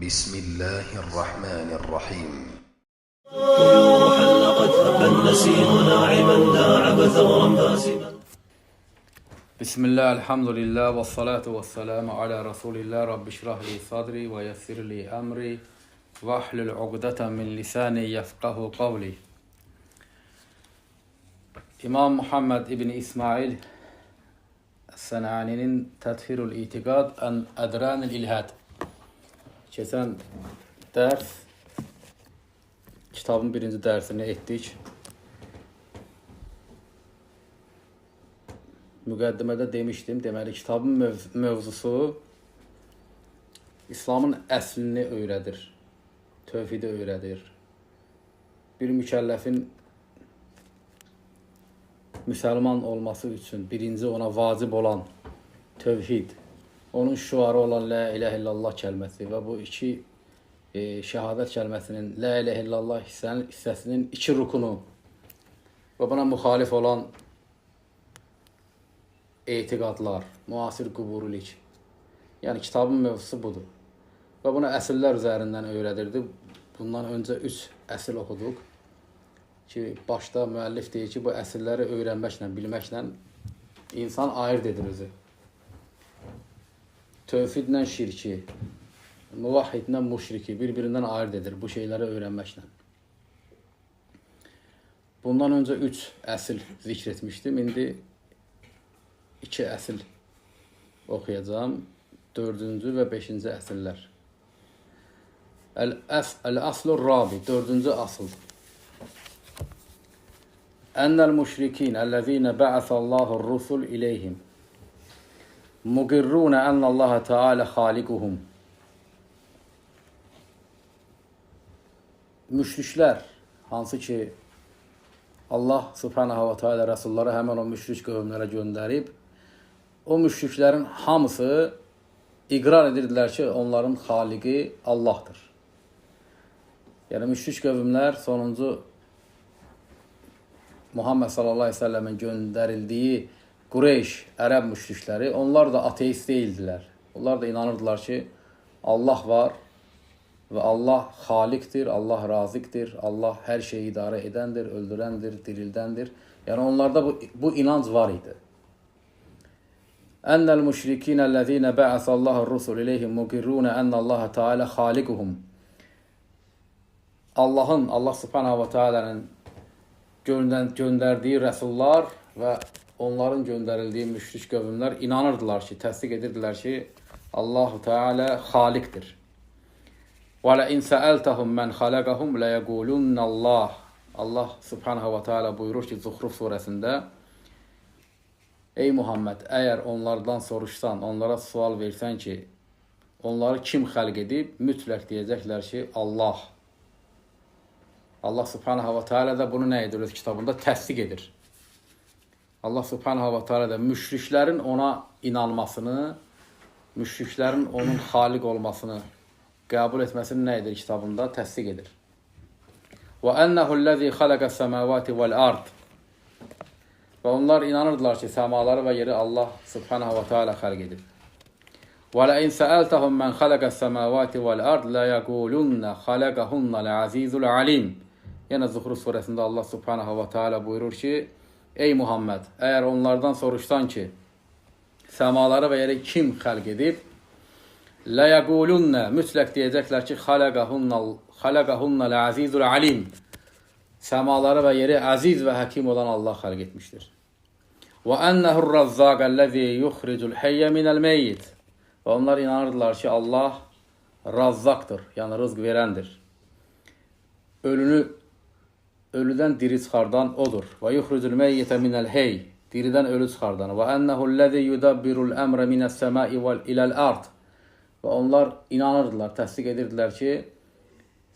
بسم الله الرحمن الرحيم. طيور حلقت فالنسيم ناعما داعب ثغرا باسما. Bismillah, elhamdülillah, və salatu və selamu alə Rasulillah, Rabbi şrah li sadri və yessir li əmri və ahlul uqdətən min lisani yəfqahu qavli. İmam Muhammed İbni İsmail Sənaninin Tədhirul İtiqad ən Ədranil İlhəd. Keçən dərs kitabın birinci dərsini etdik. Müqəddimədə demişdim, deməli kitabın mövzusu İslamın əslini öyrədir, tövhidi öyrədir. Bir mükəlləfin müsəlman olması üçün birinci ona vacib olan tövhid, onun şüarı olan La ilahe illallah kəlməsi və bu iki şəhadət kəlməsinin La ilahe illallah hissəsinin iki rukunu və buna müxalif olan etiqadlar, müasir quburilik. Yəni kitabın mövzusu budur. Və bunu əsillər üzərindən öyrədirdi. Bundan öncə 3 əsil oxuduq. Ki, başda müəllif deyir ki, bu əsilləri öyrənməklə, bilməklə insan ayırd edir özü. Tövhidlə şirki, muvahhidlə müşriki bir-birindən ayırd edir bu şeyləri öyrənməklə. Bundan öncə 3 əsil zikr etmişdim. İndi 2 əsil oxuyacağam. 4-cü və 5-ci əsillər. Əl-əslur rabi, 4-cü asıl. Ennel müşrikin ellezine ba'asallahu rusul ileyhim muqirruna ennallaha teala halikuhum. Müşriklər, hansı ki Allah subhanahu ve teala rəsulları həmən o müşrik qövmlərə göndərib, o müşriklərin hamısı iqrar edirdilər ki, onların xaliqi Allahdır. Yəni müşrik qövmlər sonuncu Muhammed sallallahu əleyhi və səlləmin göndərildiyi Qureyş, ərəb müşrikləri, onlar da ateist deyildilər. Onlar da inanırdılar ki, Allah var və Allah xaliqdir, Allah raziqdir, Allah hər şeyi idarə edəndir, öldürəndir, dirildəndir. Yəni onlarda bu inanc var idi. Ennel müşrikin ellezine ba'asallahu rusul ileyhim muqirruna ennallaha teala halikuhum. Allahın, Allah subhanahu ve teala'nın göndərdiyi rəsullar və onların göndərildiyi müşrik qövmlər inanırdılar ki, təsdiq edirdilər ki, Allahu Teala xaliqdir. Və la in sa'altahum men xalaqahum la yaqulunna Allah. Allah subhanahu ve teala buyurur ki, Zuhruf surəsində: Ey Muhammed, əgər onlardan soruşsan, onlara sual versən ki, onları kim xəlq edib, mütləq deyəcəklər ki, Allah. Allah subhanahu ve teala da bunu nə edir öz kitabında? Təsdiq edir. Allah subhanahu ve teala da müşriklərin ona inanmasını, müşriklərin onun xaliq olmasını qəbul etməsini nə edir kitabında? Təsdiq edir. Və ennehu'l-lezî xalaqas-semâvâti vel-ard. Və onlar inanırdılar ki, səmaları və yeri Allah subhanahu ve teala xəlq edib. Və la in sa'altahum men xalaqas-semâvâti vel-ard la yaqulunna xalaqahunnal-azîzul alim. Yenə Zuhruf surəsində Allah subhanahu ve teala buyurur ki, ey Muhammed, əgər onlardan soruşsan ki, səmaları və yeri kim xəlq edib, la yaqulunna, mütləq deyəcəklər ki, xalaqahunnal-azîzul alim. Səmaları və yeri əziz və həkim olan Allah xəlq etmişdir. Və ennehur-razzaq ellezî yuxricul hayye minel meyyit. Və onlar inanırdılar ki, Allah razzaqdır, yəni rızq verəndir. Ölünü ölüdən diri çıxardan odur. Və yuxricul meyyitə minəl hey, diridən ölü çıxardan. Və ennehu'l-lezî yudabbirul emre minəs-semâi vel iləl ard. Və onlar inanırdılar, təsdiq edirdilər ki,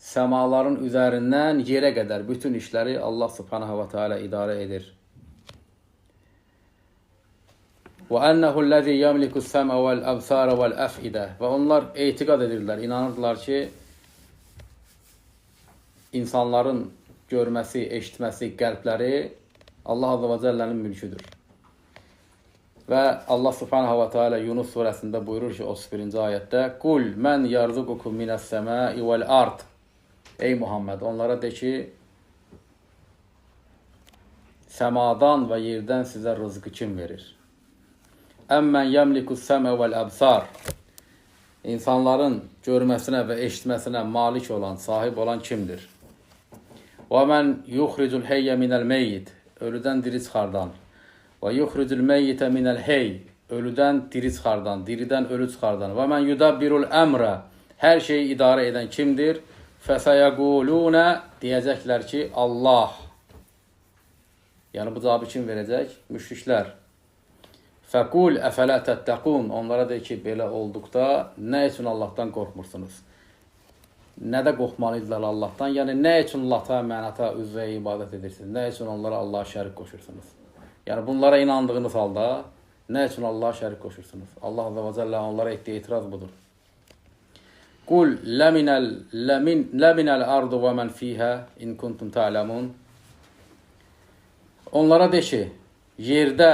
səmaların üzərindən yerə qədər bütün işləri Allah subhanahu ve teala idarə edir. Və ennehu'l-lezî yemlikus-sem'a vel-absara vel-af'idə. Və onlar etiqad edirdilər, inanırdılar ki, insanların görməsi, eşitməsi, qəlbləri Allah Azza və Cəllənin mülküdür. Və Allah Subhanahu və Teala Yunus surəsində buyurur ki, 31-ci ayətdə: "Qul men yarzuqukum minas-semai vel-ard." Ey Muhammed, onlara de ki, səmadan və yerdən sizə rızqı kim verir? Əmmən yəmlikus-səmə vel-əbsar. İnsanların görməsinə və eşitməsinə malik olan, sahib olan kimdir? Və men yuxricul heyyə minəl meyyit. Ölüdən diri çıxardan. Və yuxricul meyyitə minəl hey. Ölüdən diri çıxardan, diridən ölü çıxardan. Və men yudabbirul əmrə. Hər şeyi idarə edən kimdir? Fəsəyəqulunə, deyəcəklər ki, Allah. Yəni bu cavabı kim verəcək? Müşriklər. Fəqul əfələ təttəqun. Onlara deyir ki, belə olduqda nə üçün Allahdan qorxmursunuz? Nədə qorxmalıdırlar Allahdan? Yəni nə üçün Lata, Mənata, Üzzəyə ibadət edirsiniz? Nə üçün onlara Allaha şərik qoşursunuz? Yəni bunlara inandığınız halda nə üçün Allaha şərik qoşursunuz? Allah Azza və Cəllə onlara etdiyi etiraz budur. Qul ləminəl ardu və mən fiyhə in kuntum ta'ləmun. Onlara de ki, yerdə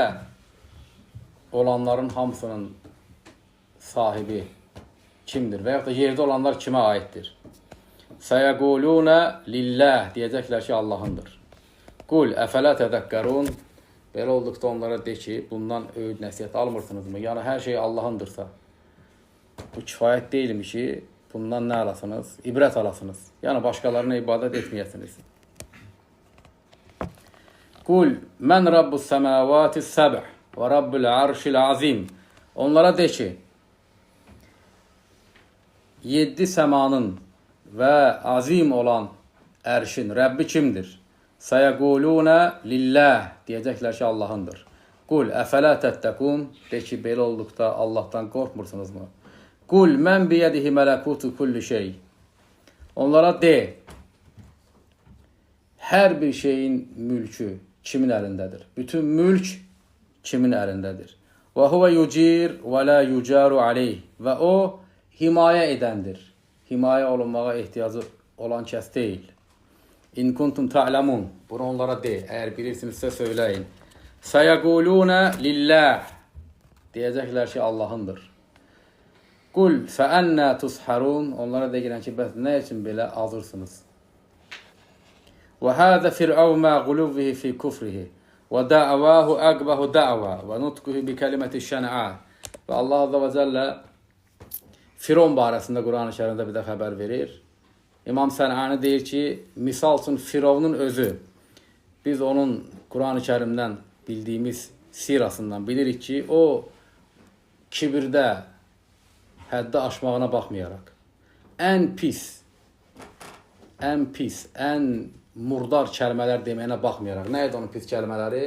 olanların hamısının sahibi kimdir? Və yaxud da yerdə olanlar kimə aiddir? Səyəqulunə lillah, deyəcəklər ki, Allahındır. Qul əfələ tədəkkərun. Belə olduqda onlara de ki, bundan öyüd nəsihət almırsınızmı? Yəni hər şey Allahındırsa, bu kifayət deyilmi ki, bundan nə alasınız? İbrət alasınız. Yəni başqalarına ibadət etməyəsiniz. Qul mən rabbus səmavati səbh və rabbul arşil azim. Onlara de ki, 7 səmanın və azim olan ərşin Rəbbi kimdir? Sayaquluna lillah, deyəcəklər ki, Allahındır. Qul əfələ təttəqun, de ki, belə olduqda Allahdan qorxmursunuzmu? Qul mən biyədihi mələkutu kulli şey. Onlara de, hər bir şeyin mülkü kimin əlindədir? Bütün mülk kimin əlindədir? Və huvə yucir və la yucaru aleyh. Və o himayə edəndir. Himayə olunmağa ehtiyacı olan kəs deyil. İn kuntum ta'lamun. Bunu onlara de. Əgər bilirsinizsə söyləyin. Sayaquluna lillah. Deyəcəklər ki, Allahındır. Qul fəənnə tusharun. Onlara deyirəm ki, bəs nə üçün belə azırsınız? Və həzə fir'avn mə quluvvihi fi kufrihi və da'vahu aqbahu da'va və nutquhu bi kəliməti şən'a. Və Allah Azza və Cəllə Firon barəsində Quran-ı Kərimdə bir də xəbər verir. İmam Sənani deyir ki, misal üçün Firavunun özü, biz onun Quran-ı Kərimdən bildiyimiz sirasından bilirik ki, o kibirdə həddi aşmağına baxmayaraq ən pis, ən murdar kəlmələr deməyinə baxmayaraq. Nə idi onun pis kəlmələri?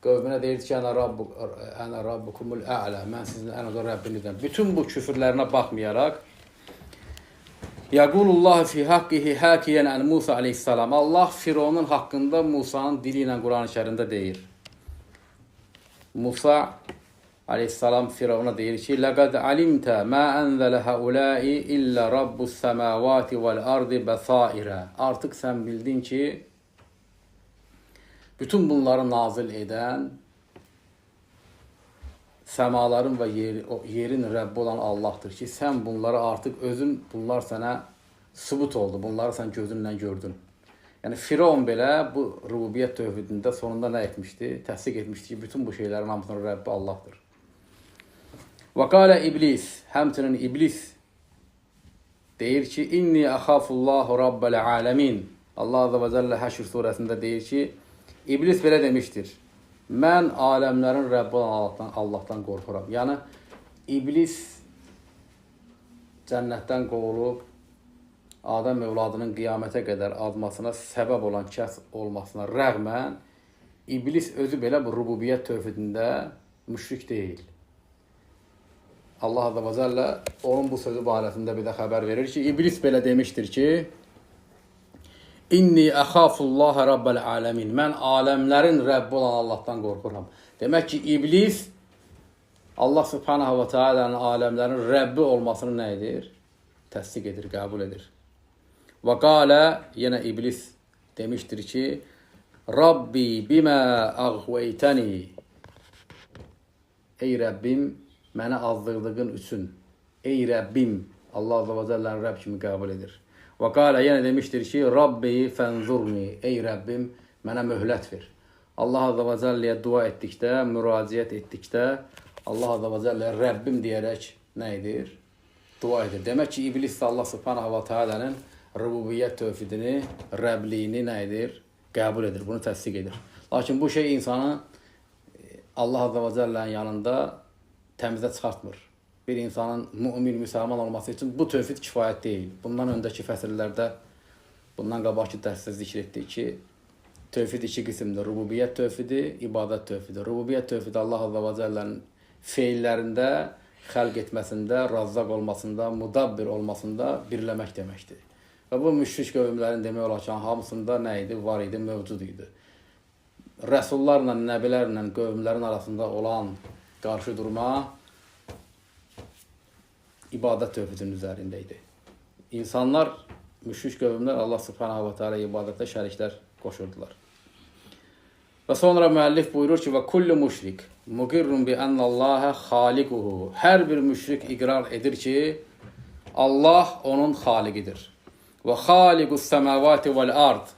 Qövminə deyirdi ki, ənə rabbukumul ə'lə, mən sizin ən uca Rəbbinizəm. Bütün bu küfürlərinə baxmayaraq, Yəqulullah fi haqqihi həkiyən ən Musa aleyhissalam. Allah Fironun haqqında Musanın dili ilə Quran-ı Kərimdə deyir. Musa aleyhissalam Firavuna deyir ki, Ləqəd alimtə mə ənzələ həuləi illə rabbus səməvati vəl-ardi bəsairə. Artıq sən bildin ki, bütün bunları nazil edən səmaların və yerin Rəbbi olan Allahdır ki, sən bunları artıq özün, bunlar sənə sübut oldu, bunları sən gözünlə gördün. Yəni Firavun belə bu rububiyyət tövhidində sonunda nə etmişdi? Təsdiq etmişdi ki, bütün bu şeylərin hamısının Rəbbi Allahdır. Və qalə iblis, həmçinin iblis deyir ki, İnni əxafullahu rabbəl aləmin. Allah Azza və Cəllə Həşr surəsində deyir ki, İblis belə demişdir, mən aləmlərin Rəbbi olan Allahdan qorxuram. Yəni, iblis cənnətdən qovulub, Adəm övladının qiyamətə qədər azmasına səbəb olan kəs olmasına rəğmən, iblis özü belə bu rububiyyət tövhidində müşrik deyil. Allah Azza və Cəllə onun bu sözü barəsində bir də xəbər verir ki, iblis belə demişdir ki, İnni əxafullaha rabbəl aləmin. Mən aləmlərin Rəbbi olan Allahdan qorxuram. Demək ki, iblis Allah Subhanahu və Teala'nın aləmlərin Rəbbi olmasını nə edir? Təsdiq edir, qəbul edir. Və qalə, yenə iblis demişdir ki, Rabbi bimə əğveytəni. Ey Rəbbim, məni azdırdığın üçün. Ey Rəbbim, Allah Azza və Cəllənin Rəbb kimi qəbul edir. Və qalə yenə demişdir ki, Rabbi fənzurni, ey Rəbbim, mənə möhlət ver. Allah Azza və Cəlləyə dua etdikdə, müraciət etdikdə, Allah Azza və Cəlləyə Rəbbim deyərək nə edir? Dua edir. Demək ki, iblis də Allah Subhanahu və Teala'nın rübubiyyət tövhidini, Rəbliyini nə edir? Qəbul edir, bunu təsdiq edir. Lakin bu şey insanı Allah Azza və Cəllənin yanında təmizə çıxartmır. Bir insanın mümin, müsəlman olması üçün bu tövhid kifayət deyil. Bundan öncəki fəsillərdə, bundan qabaqki dərsdə zikr etdik ki, tövhid iki qismdir. Rububiyyət tövhidi, ibadət tövhidi. Rububiyyət tövhidi Allah Azza və Cəllənin feillərində, xəlq etməsində, razzaq olmasında, mudabbir olmasında birləmək deməkdir. Və bu müşrik qövmlərin demək olar ki, hamısında nə idi? Var idi, mövcud idi. Rəsullarla, nəbilərlə qövmlərin arasında olan qarşı durma ibadət tövhidinin üzərində idi. İnsanlar, müşrik qövmlər Allah Subhanahu və Teala ibadətdə şəriklər qoşurdular. Və sonra müəllif buyurur ki, və kullu müşrik muqirrun bi ennallaha xaliquhu. Hər bir müşrik iqrar edir ki, Allah onun xaliqidir. Və xaliqus səmavati vəl ard.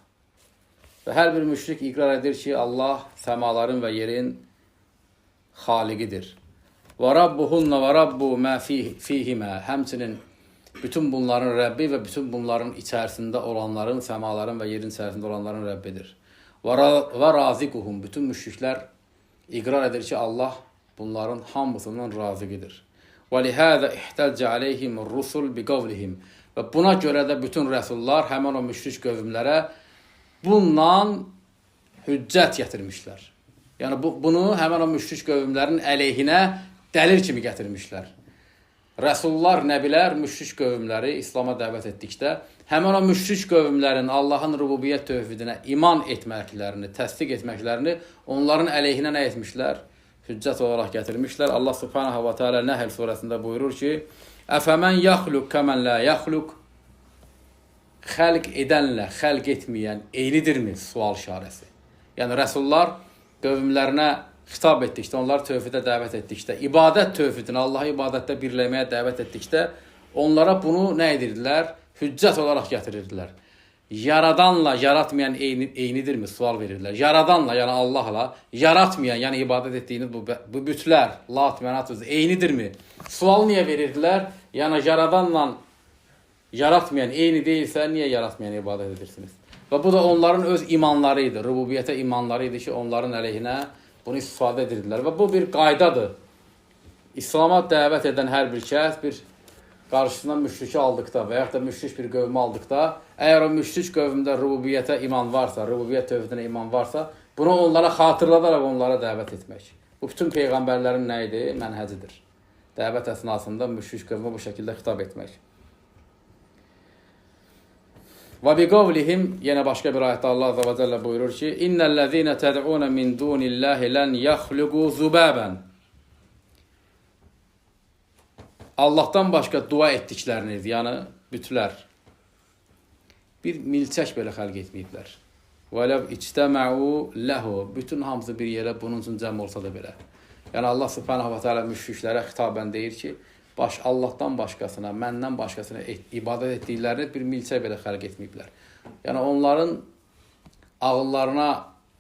Və hər bir müşrik iqrar edir ki, Allah səmaların və yerin xaliqidir. Və rabbuhunna və rabbu mə fihimə. Həmçinin bütün bunların Rəbbi və bütün bunların içərisində olanların, səmaların və yerin içərisində olanların Rəbbidir. Və raziquhum. Bütün müşriklər iqrar edir ki, Allah bunların hamısından raziqidir. Və lihəzə ihtəcə aleyhim rusul bi qavlihim. Və buna görə də bütün rəsullar həmin o müşrik qövmlərə bununla hüccət gətirmişlər. Yəni bunu həmin o müşrik qövmlərin əleyhinə dəlil kimi gətirmişlər. Rəsullar, nəbilər müşrik qövmləri İslam'a dəvət etdikdə, həmin o müşrik qövmlərin Allahın rububiyyət tövhidinə iman etməklərini, təsdiq etməklərini onların əleyhinə nə etmişlər? Hüccət olaraq gətirmişlər. Allah Subhanahu və Teala Nəhl surəsində buyurur ki, Əfəmən yaxluq kəmən lə yaxluq. Xəlq edənlə xəlq etməyən eynidirmi? Sual işarəsi. Yəni rəsullar qövmlərinə xitab etdikdə, onları tövhidə dəvət etdikdə, ibadət tövhidini, Allahı ibadətdə birləməyə dəvət etdikdə, onlara bunu nə edirdilər? Hüccət olaraq gətirirdilər. Yaradanla yaratmayan eynidirmi? Sual verirdilər. Yaradanla, yəni Allahla, yaratmayan, yəni ibadət etdiyiniz bu bütlər, Lat, Mənat, eynidirmi? Sual niyə verirdilər? Yəni yaradanla yaratmayan eyni deyilsə, niyə yaratmayan ibadət edirsiniz? Və bu da onların öz imanları idi, rububiyyətə imanları idi ki, onların əleyhinə bunu istifadə edirdilər. Və bu bir qaydadır. İslam'a dəvət edən hər bir kəs bir qarşısına müşriki aldıqda və yaxud da müşrik bir qövmü aldıqda, əgər o müşrik qövmdə rububiyyətə iman varsa, rububiyyət tövhidinə iman varsa, bunu onlara xatırladaraq onlara dəvət etmək. Bu bütün peyğəmbərlərin nə idi? Mənhəcidir. Dəvət əsnasında müşrik qövmə bu şəkildə xitab etmək. Və bi qavlihim, yenə başqa bir ayətdə Allah Azza və Cəllə buyurur ki, İnnəl-ləzīnə təd'unə min dunillahi lən yaxluqu zubabən. Allahdan başqa dua etdikləriniz, yəni bütlər, bir milçək belə xəlq etməyiblər. Və ləv ictəməu ləhu, bütün hamısı bir yerə bunun üçün cəm olsa da belə. Yəni Allah Subhanahu və Teala müşriklərə xitabən deyir ki, Allahdan başqasına, məndən başqasına ibadət etdiklərini bir milçək belə xəlq etməyiblər. Yəni onların ağıllarına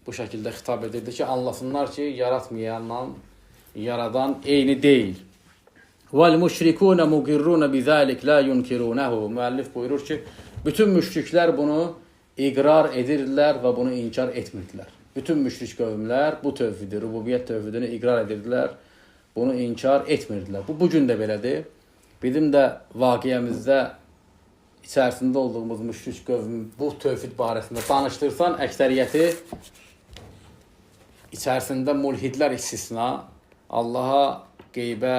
bu şəkildə xitab edirdi ki, anlasınlar ki, yaratmayanla yaradan eyni deyil. Vəl-müşrikûne muqirrûne bizəlik la yunkirûnehu. Müəllif buyurur ki, bütün müşriklər bunu iqrar edirdilər və bunu inkar etmirdilər. Bütün müşrik qövmlər bu tövhidi, rububiyyət tövhidini iqrar edirdilər. Bunu inkar etmirdilər. Bu, bugün də belədir. Bizim də vaqiəmizdə içərisində olduğumuz müşrik qövm bu tövhid barəsində danışdırsan, əksəriyyəti içərisində mulhidlər istisna, Allaha, qeybə,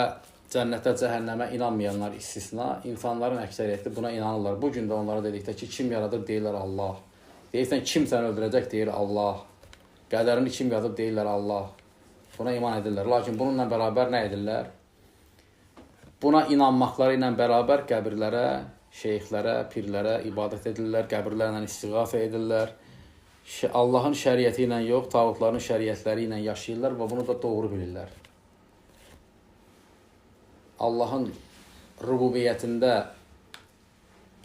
cənnətə, cəhənnəmə inanmayanlar istisna, insanların əksəriyyəti buna inanırlar. Bugün də onlara dedikdə ki, kim yaradır, deyirlər Allah. Deyirsən, kim səni öldürəcək, deyir Allah. Qədərini kim yazıb, deyirlər Allah. Buna iman edirlər. Lakin bununla bərabər nə edirlər? Buna inanmaqları ilə bərabər qəbirlərə, şeyxlərə, pirlərə ibadət edirlər, qəbirlərlə istiğasə edirlər. Allahın şəriəti ilə yox, tağutların şəriətləri ilə yaşayırlar və bunu da doğru bilirlər. Allahın rububiyyətində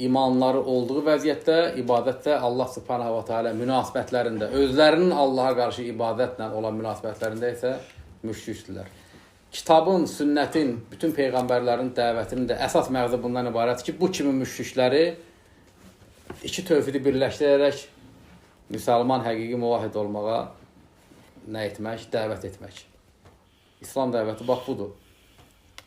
imanları olduğu vəziyyətdə, ibadətdə Allah Subhanahu va Teala münasibətlərində, özlərinin Allaha qarşı ibadətlə olan münasibətlərində isə müşrikdilər. Kitabın, sünnətin, bütün peyğəmbərlərin dəvətinin də əsas məqsədi bundan ibarətdir ki, bu kimi müşrikləri iki tövhidi birləşdirərək müsəlman həqiqi muvahhid olmağa nə etmək? Dəvət etmək. İslam dəvəti bax budur.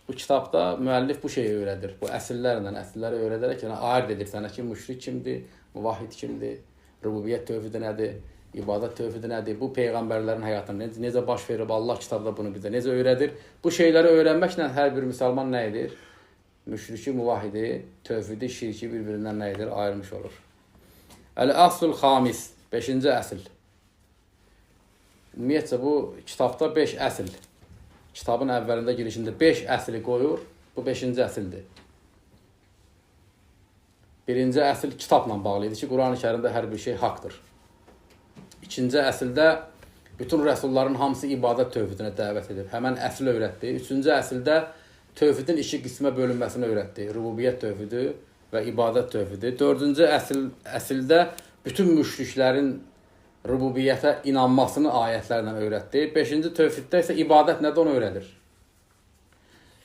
Bu kitabda müəllif bu şeyi öyrədir. Bu əsillərlə, əsilləri öyrədərək, yəni ayırd edir sənə ki, müşrik kimdir, muvahhid kimdir, rububiyyət tövhidi nədir, ibadət tövhidi nədir, bu peyğəmbərlərin həyatında necə baş verib, Allah kitabda bunu bizə necə öyrədir. Bu şeyləri öyrənməklə hər bir müsəlman nə edir? Müşriki, muvahhidi, tövhidi, şirki bir-birindən nə edir? Ayırmış olur. Əl-əslül xamis, 5-ci əsl. Ümumiyyətcə, bu kitabda 5 əsl. Kitabın əvvəlində, girişində 5 əsli qoyur. Bu 5-ci əsildir. Birinci əsl kitabla bağlı idi ki, Quran-ı Kərimdə hər bir şey haqdır. İkinci əsildə bütün rəsulların hamısı ibadət tövhidinə dəvət edib. Həmən əsl öyrətdi. Üçüncü əsildə tövhidin iki qismə bölünməsini öyrətdi. Rububiyyət tövhidi və ibadət tövhidi. Dördüncü əsildə bütün müşriklərin rububiyyətə inanmasını ayətlərlə öyrətdi. Beşinci tövhiddə isə ibadət nədir, onu öyrədir.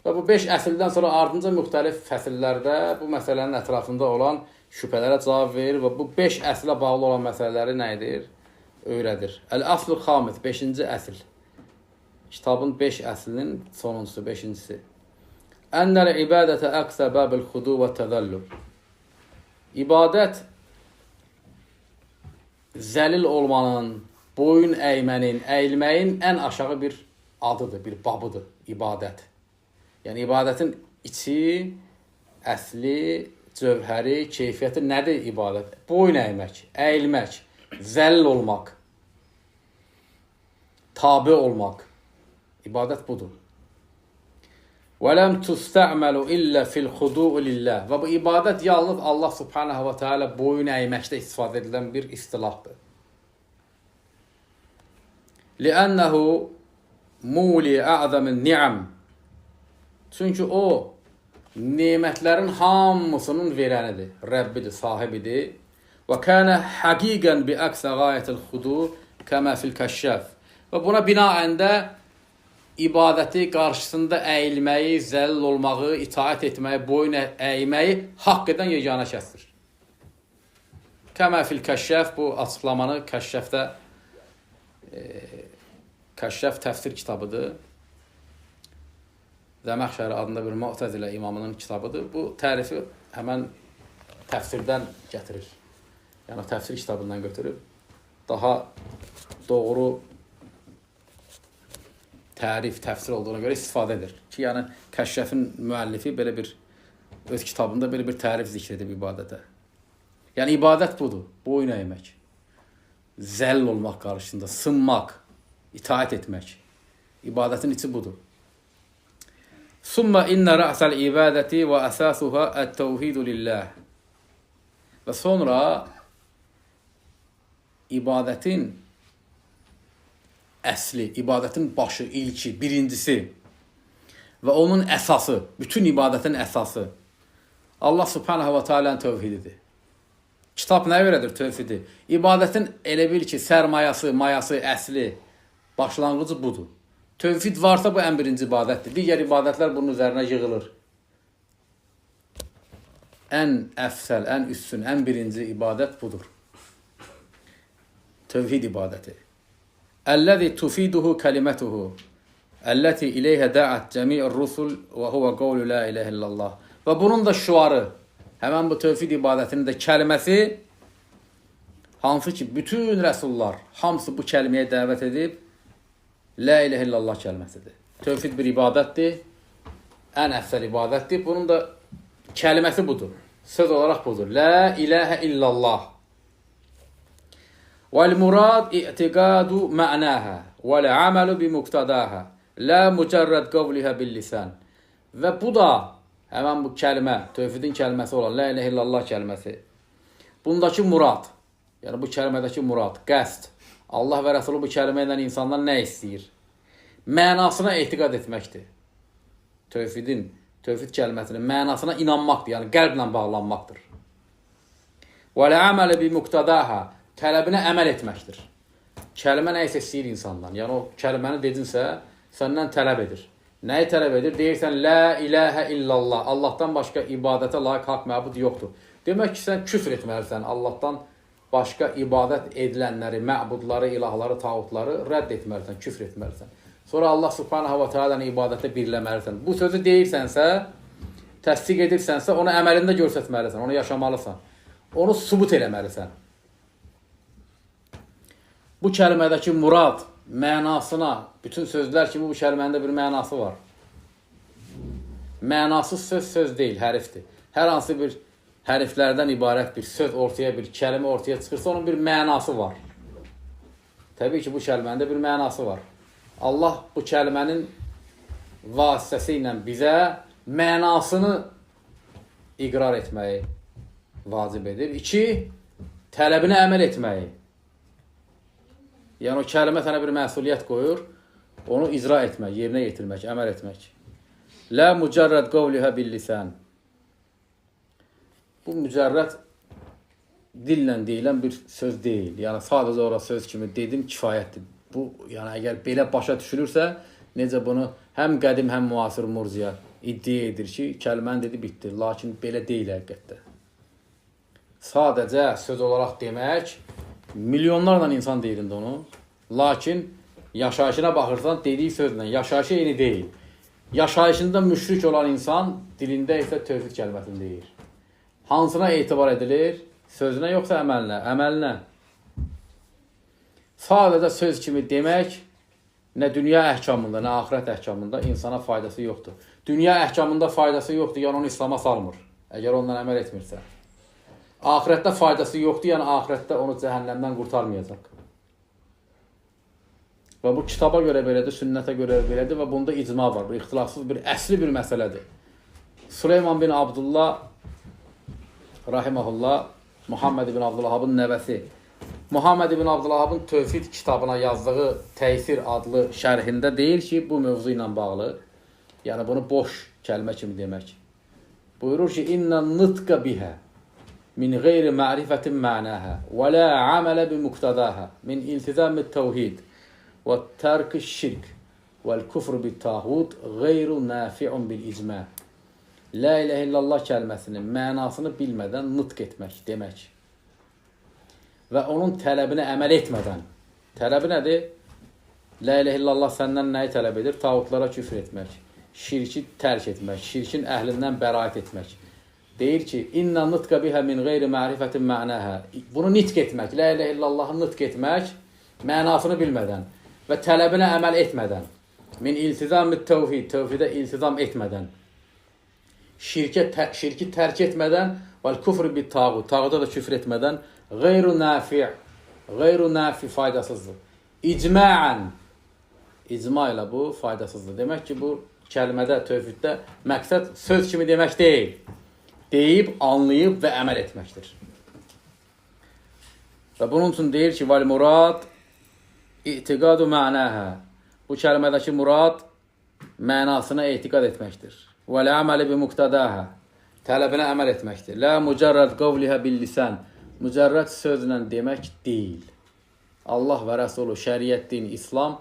Və bu 5 əsildən sonra ardınca müxtəlif fəsillərdə bu məsələnin ətrafında olan şübhələrə cavab verir və bu 5 əslə bağlı olan məsələləri nə edir? Öyrədir. Əl-əslu xamis, 5-ci əsl. Kitabın 5 əslinin sonuncusu, 5-cisi. Ennəl ibadətə əqsə bəbil xudu və təzəllül. İbadət zəlil olmanın, boyun əymənin, əyilməyin ən aşağı bir adıdır, bir babıdır ibadət. Yəni, ibadətin içi, əsli, cövhəri, keyfiyyəti nədir ibadət? Boyun əymək, əyilmək, zəlil olmaq, tabi olmaq. İbadət budur. وَلَمْ تُسْتَعْمَلُ إِلَّا فِي الْخُدُوءِ لِلّٰهِ. Və bu ibadət yalnız Allah Subhanahu və Teala boyun əyməkdə istifadə edilən bir istilahdır. لِأَنَّهُ مُولِي أَعْظَمِ النِّعَمِ. Çünki o, nemətlərin hamısının verənidir, Rəbbidir, sahibidir. وَكَانَ حَقِيقًا بِأَقْصَى غَايَةِ الْخُدُوءِ كَمَا فِي الْكَشَّافِ. Və buna binaən də ibadəti qarşısında əyilməyi, zəlil olmağı, itaət etməyi, boyun əyməyi haqq edən yeganə şəxsdir. Kəmə fil kəşşəf, bu açıqlamanı kəşşəfdə, kəşşəf təfsir kitabıdır. Zəməxşəri adında bir Mu'təzilə imamının kitabıdır. Bu tərifi həmən təfsirdən gətirir. Yəni təfsir kitabından götürüb daha doğru tərif, təfsir olduğuna görə istifadə edir. Ki, yəni Kəşşəfin müəllifi belə bir öz kitabında belə bir tərif zikr edib ibadətə. Yəni ibadət budur. Boyun əymək, zəlil olmaq qarşısında, sınmaq, itaət etmək. İbadətin içi budur. Summa inna ra'sal ibadəti və əsasuha ət-təvhidu lillah. Və sonra ibadətin əsli, ibadətin başı, ilki, birincisi və onun əsası, bütün ibadətin əsası Allah Subhanahu və Teala'nın tövhididir. Kitab nə öyrədir tövhidi? İbadətin elə bil ki, sərmayası, mayası, əsli, başlanğıcı budur. Tövhid varsa bu ən birinci ibadətdir. Digər ibadətlər bunun üzərinə yığılır. Ən əfsəl, ən üstün, ən birinci ibadət budur. Tövhid ibadəti. Əlləzi tufiduhu kəlimətuhu əlləti ileyhə dəət cəmi'ir rusul və huvə qovlu la iləhə illallah. Və bunun da şüarı, həmən bu tövhid ibadətinin də kəlməsi, hansı ki bütün rəsullar hamısı bu kəlməyə dəvət edib, la iləhə illallah kəlməsidir. Tövhid bir ibadətdir, ən əfsəl ibadətdir. Bunun da kəlməsi budur. Söz olaraq budur. La iləhə illallah. Vəl-murad i'tiqadu mə'naha vəl-amalu bimuqtadaha la mücərrəd qavliha bil-lisan. Və bu da həmən bu kəlmə, tövhidin kəlməsi olan la iləhə illallah kəlməsi. Bundakı murad, yəni bu kəlmədəki murad, qəsd, Allah və Rəsulu bu kəlmə ilə insandan nə istəyir? Mənasına etiqad etməkdir. Tövhidin Tövhid kəlməsinin mənasına inanmaqdır, yəni qəlblə bağlanmaqdır. Vəl-əməli bi-muqtadaha, tələbinə əməl etməkdir. Kəlmə nə isə istəyir insandan. Yəni o kəlməni dedinsə, səndən tələb edir. Nəyi tələb edir? Deyirsən, la ilahə illallah, Allahdan başqa ibadətə layiq haqq məbud yoxdur. Demək ki, sən küfr etməlisən, Allahdan başqa ibadət edilənləri, məbudları, ilahları, tağutları rədd etməlisən, küfr etməlisən. Sonra Allah subhanahu və teala'nı ibadətə birləməlisən. Bu sözü deyirsənsə, təsdiq edirsənsə, onu əməlində göstərməlisən, onu yaşamalısan. Onu sübut eləməlisən. Bu kəlmədəki murad mənasına, bütün sözlər kimi bu kəlmənin də bir mənası var. Mənasız söz söz deyil, hərifdir. Hər hansı bir hərflərdən ibarət bir söz ortaya, bir kəlmə ortaya çıxırsa, onun bir mənası var. Təbii ki, bu kəlmənin də bir mənası var. Allah bu kəlmənin vasitəsi ilə bizə mənasını iqrar etməyi vacib edir. İki, tələbinə əməl etməyi. Yəni, o kəlmə sənə bir məsuliyyət qoyur, onu icra etmək, yerinə yetirmək, əməl etmək. Lə mücərrəd qovlihə bil-lisən. Bu mücərrəd dillə deyilən bir söz deyil. Yəni, sadəcə ora söz kimi dedim, kifayətdir. Bu, yəni, əgər belə başa düşülürsə, necə bunu həm qədim, həm müasir murciya iddia edir ki, kəlməni dedi, bitdi. Lakin belə deyil həqiqətdə. Sadəcə söz olaraq demək, milyonlarla insan deyirindi onu. Lakin yaşayışına baxırsan, dediyi sözlə yaşayışı eyni deyil. Yaşayışında müşrik olan insan dilində isə tövhid kəlməsini deyir. Hansına etibar edilir? Sözünə yoxsa əməlinə? Əməlinə. Sadəcə söz kimi demək nə dünya əhkamında, nə axirət əhkamında insana faydası yoxdur. Dünya əhkamında faydası yoxdur, yəni onu İslama salmır, əgər ondan əməl etmirsə. Axirətdə faydası yoxdur, yəni axirətdə onu cəhənnəmdən qurtarmayacaq. Və bu kitaba görə belədir, sünnətə görə belədir və bunda icma var. Bu ixtilafsız bir, əsli bir məsələdir. Süleyman bin Abdullah rahiməhullah, Muhammed ibn Abdülvahabın nəvəsi. Muhammed ibn Abdülvahabın Tövhid kitabına yazdığı Təysir adlı şərhində deyir ki, bu mövzu ilə bağlı, yəni bunu boş kəlmə kimi demək. Buyurur ki, İnnə nıtqa bihə min qeyri ma'rifətin mənəhə və la əmələ bi muqtədahə min iltizami təvhid və tərki şirk vəl küfr bi tağut qeyru nafi'un bil icma. La ilahe illallah kəlməsinin mənasını bilmədən nutq etmək, demək və onun tələbinə əməl etmədən. Tələbi nədir? La ilahe illallah səndən nəyi tələb edir? Tağutlara küfr etmək, şirki tərk etmək, şirkin əhlindən bəraət etmək. Deyir ki, İnnə nutqa bihə min qeyri ma'rifətin mənəhə. Bunu nitq etmək, la ilahe illallahı nitq etmək, mənasını bilmədən və tələbinə əməl etmədən, min iltizam-ı tövhid, tövhidə iltizam etmədən, şirki tərk etmədən və küfr bi tağut, tağuda da küfr etmədən qeyru nafi, qeyru nafi faydasızdır. İcma'an, icma ilə bu faydasızdır. Demək ki, bu kəlmədə, tövhiddə məqsəd söz kimi demək deyil. Deyib, anlayıb və əməl etməkdir. Və bunun üçün deyir ki, vəl murad itiqadu mənəhə. Bu kəlmədəki murad mənasına etiqad etməkdir. Və lə əməli bi muqtədəhə. Tələbinə əməl etməkdir. Lə mücərrəd qavlihə bil lisən. Mücərrəd sözlə demək deyil. Allah və Rəsulu, şəriət, din, İslam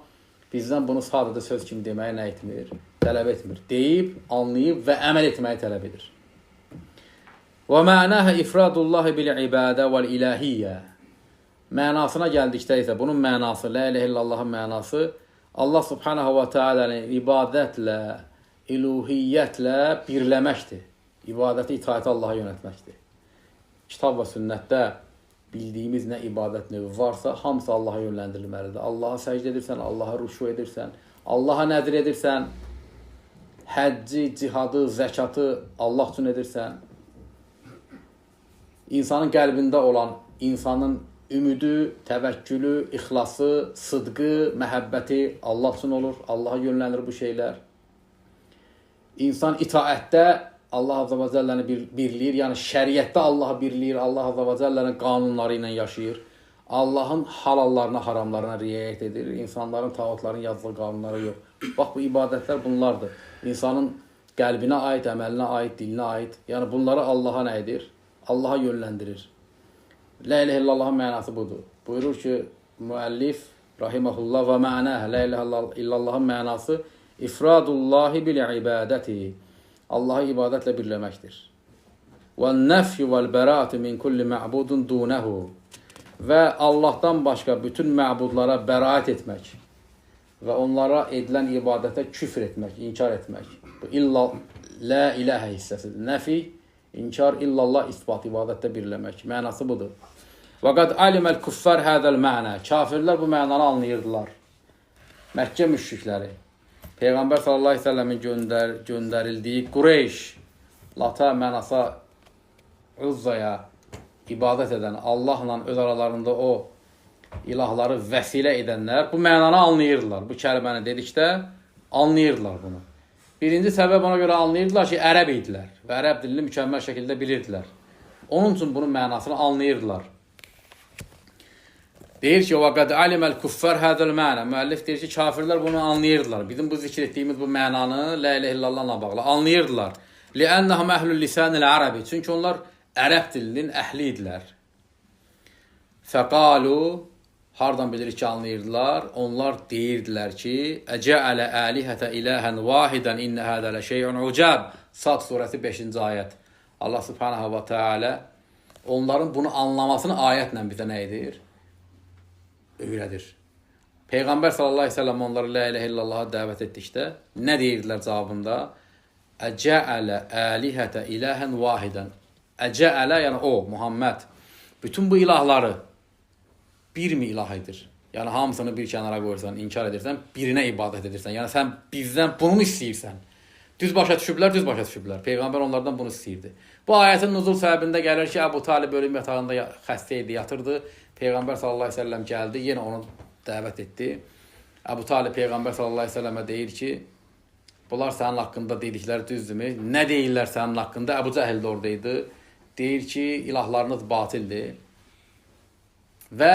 bizdən bunu sadəcə söz kimi deməyi nə etmir? Tələb etmir. Deyib, anlayıb və əməl etməyi tələb edir. Və mənəhə ifradullahi bil ibadə vəl ilahiyyə. Mənasına gəldikdə isə bunun mənası, la ilahe illallahın mənası Allah subhanahu və teala'nı ibadətlə, iluhiyyətlə birləməkdir. İbadəti, itaəti Allaha yönəltməkdir. Kitab və sünnətdə bildiyimiz nə ibadət növü varsa, hamısı Allaha yönləndirilməlidir. Allaha səcdə edirsən, Allaha rüşu edirsən, Allaha nəzr edirsən, həcci, cihadı, zəkatı Allah üçün edirsən. İnsanın qəlbində olan insanın ümidi, təvəkkülü, ixlası, sıdqı, məhəbbəti Allah üçün olur. Allaha yönlənir bu şeylər. İnsan itaətdə Allah Azza və Cəlləni birləyir, yəni şəriətdə Allahı birləyir, Allah Azza və Cəllənin qanunları ilə yaşayır. Allahın halallarına, haramlarına riayət edir. İnsanların, tağutların yazdığı qanunları yox. Bax, bu ibadətlər bunlardır. İnsanın Qəlbinə aid, əməlinə aid, dilinə aid. Yəni bunları Allaha nə edir? Allaha yönləndirir. La ilahe illallahın mənası budur. Buyurur ki, müəllif rahimehullah və mənah la ilahe illallahın mənası ifradullahi bil ibadəti. Allahı ibadətlə birləməkdir. Və nəfyu vəl bəraatu min kulli ma'budun dunehu. Və Allahdan başqa bütün məbudlara bəraət etmək və onlara edilən ibadətə küfr etmək, inkar etmək. Bu illa la ilahə hissəsidir. Nəfi, inkar, illallah isbat, ibadətdə birləmək. Mənası budur. Və qad aliməl kuffar hədəl mənə. Kafirlər bu mənanı anlayırdılar. Məkkə müşrikləri, Peyğəmbər sallallahu əleyhi və səlləmin göndərildiyi Qureyş, Lata, Mənasa, Uzzaya ibadət edən, Allahla öz aralarında o ilahları vəsilə edənlər bu mənanı anlayırdılar. Bu kəlməni dedikdə anlayırdılar bunu. Birinci səbəb ona görə anlayırdılar ki, ərəb idilər və ərəb dilini mükəmməl şəkildə bilirdilər. Onun üçün bunun mənasını anlayırdılar. Deyir ki, وَقَدْ عَلِمَ الْكُفَّرْ هَذَا الْمَعْنَى. Müəllif deyir ki, kafirlər bunu anlayırdılar. Bizim bu zikr etdiyimiz bu mənanı la ilahe illallahla bağlı anlayırdılar. لِأَنَّهُمْ أَهْلُ اللِّسَانِ الْعَرَبِ. Çünki onlar ərəb dilinin əhli idilər. Fəqalu, hardan bilirik ki, anlayırdılar? Onlar deyirdilər ki, Əcəalə əlihətə iləhən vahidən innə hədə lə şeyun ucab. Sad surəsi 5-ci ayət. Allah subhanahu və teala onların bunu anlamasını ayətlə bizə nə edir? Öyrədir. Peyğəmbər sallallahu əleyhi və səlləm onları la ilahe illallaha dəvət etdikdə nə deyirdilər cavabında? Əcəalə əlihətə iləhən vahidən. Əcəalə, yəni o, Muhammed, bütün bu ilahları bir mi ilah edir? Yəni hamısını bir kənara qoyursan, inkar edirsən, birinə ibadət edirsən. Yəni sən bizdən bunu mu istəyirsən? Düz başa düşüblər, düz başa düşüblər. Peyğəmbər onlardan bunu istəyirdi. Bu ayətin nuzul səbəbində gəlir ki, Əbu Talib ölüm yatağında xəstə idi, yatırdı. Peyğəmbər sallallahu əleyhi və səlləm gəldi, yenə onu dəvət etdi. Əbu Talib Peyğəmbər sallallahu əleyhi və səlləmə deyir ki, bunlar sənin haqqında dedikləri düzdürmü? Nə deyirlər sənin haqqında? Əbu Cəhil də orada idi. Deyir ki, ilahlarınız batildir. Və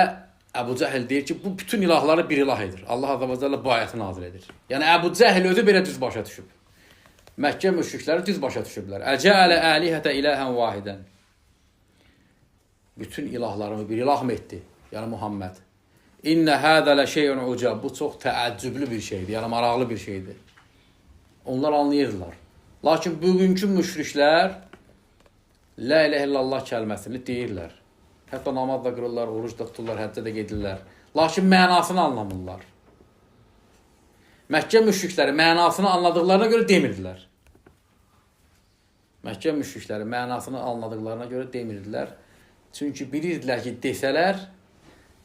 Əbu Cəhil deyir ki, bu bütün ilahları bir ilah edir. Allah azza və cəllə bu ayəti nazil edir. Yəni Əbu Cəhil özü belə düz başa düşüb. Məkkə müşrikləri düz başa düşüblər. Əcəalə əlihətə iləhən vahidən. Bütün ilahlarımı bir ilah mı etdi? Yəni Muhammed. İnnə hədə lə şeyun ucab. Bu çox təəccüblü bir şeydir. Yəni maraqlı bir şeydir. Onlar anlayırdılar. Lakin bugünkü müşriklər la ilahe illallah kəlməsini deyirlər. Hətta namaz da qırırlar, oruc da tuturlar, həccə də gedirlər. Lakin mənasını anlamırlar. Məkkə müşrikləri mənasını anladıqlarına görə demirdilər. Məkkə müşrikləri mənasını anladıqlarına görə demirdilər. Çünki bilirdilər ki, desələr,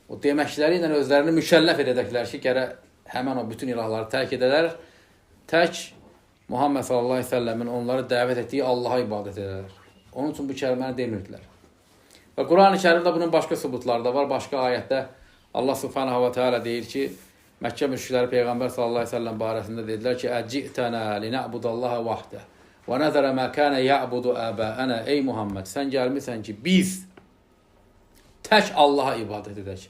o deməkləri ilə özlərini mükəlləf edəcəklər ki, gərək həmən o bütün ilahları tərk edələr. Tək Muhammed sallallahu əleyhi və səlləmin onları dəvət etdiyi Allaha ibadət edələr. Onun üçün bu kəlməni demirdilər. Və Quran-ı Kərimdə bunun başqa sübutları da var. Başqa ayətdə Allah subhanahu və teala deyir ki, Məkkə müşrikləri Peyğəmbər sallallahu əleyhi və səlləm barəsində dedilər ki, "Əcitənə linə'budallaha vahdə və nəzərə mə kana ya'budu əbəənə." Ey Muhammed, sən gəlmisən ki, biz tək Allaha ibadət edək.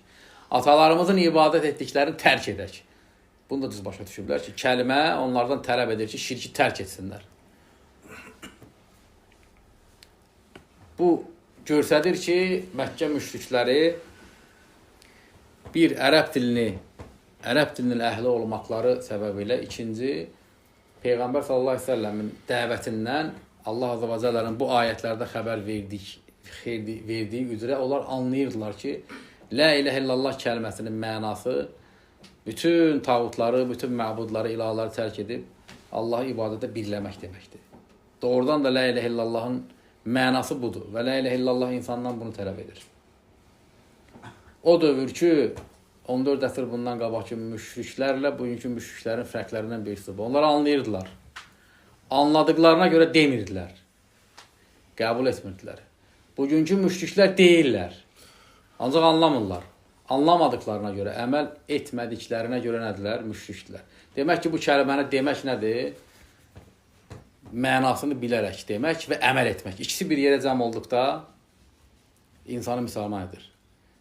Atalarımızın ibadət etdiklərini tərk edək. Bunu da düz başa düşüblər ki, kəlmə onlardan tələb edir ki, şirki tərk etsinlər. Bu göstərir ki, Məkkə müşrikləri bir ərəb dilinin əhli olmaqları səbəbilə, ikinci Peyğəmbər sallallahu əleyhi və səlləmin dəvətindən Allah azza və cəllənin bu ayətlərdə xəbər verdiyi üzrə onlar anlayırdılar ki, la ilahe illallah kəlməsinin mənası bütün tağutları, bütün məbudları, ilahları tərk edib Allahı ibadətə birləmək deməkdir. Doğrudan da la ilahe illallahın mənası budur və la ilahe illallah insandan bunu tələb edir. O dövr ki, 14 əsr bundan qabaqki müşriklərlə bugünkü müşriklərin fərqlərindən birisi bu. Onlar anlayırdılar. Anladıqlarına görə demirdilər. Qəbul etmirdilər. Bugünkü müşriklər deyirlər. Ancaq anlamırlar. Anlamadıqlarına görə, əməl etmədiklərinə görə nədirlər? Müşrikdirlər. Demək ki, bu kəlməni demək nədir? Mənasını bilərək demək və əməl etmək. İkisi bir yerə cəm olduqda insanı müsəlman edir.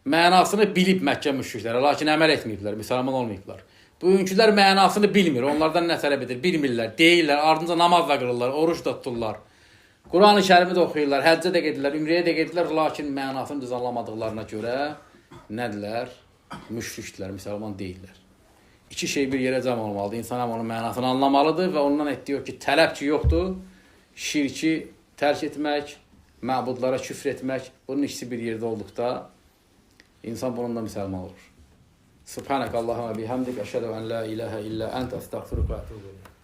Mənasını bilib Məkkə müşrikləri, lakin əməl etməyiblər, müsəlman olmayıblar. Bugünkülər mənasını bilmir. Onlardan nə tələb edir? Bilmirlər. Deyirlər, ardınca namaz da qılırlar, oruc da tuturlar. Quran-ı Kərimi də oxuyurlar, həccə də gedirlər, ümrəyə də gedirlər, lakin mənasını düz anlamadıqlarına görə nədirlər? Müşrikdirlər, müsəlman deyillər. İki şey bir yerə cəm olmalıdır. İnsan həm onun mənasını anlamalıdır və ondan etdiyi o ki, tələb ki yoxdur, şirki tərk etmək, məbudlara küfr etmək, bunun ikisi bir yerdə olduqda insan bununla müsəlman olur. Subhanək Allahümə bihamdik, əşhədu ən la ilahə illə əntə, əstəğfiruka və ətubu ileyk.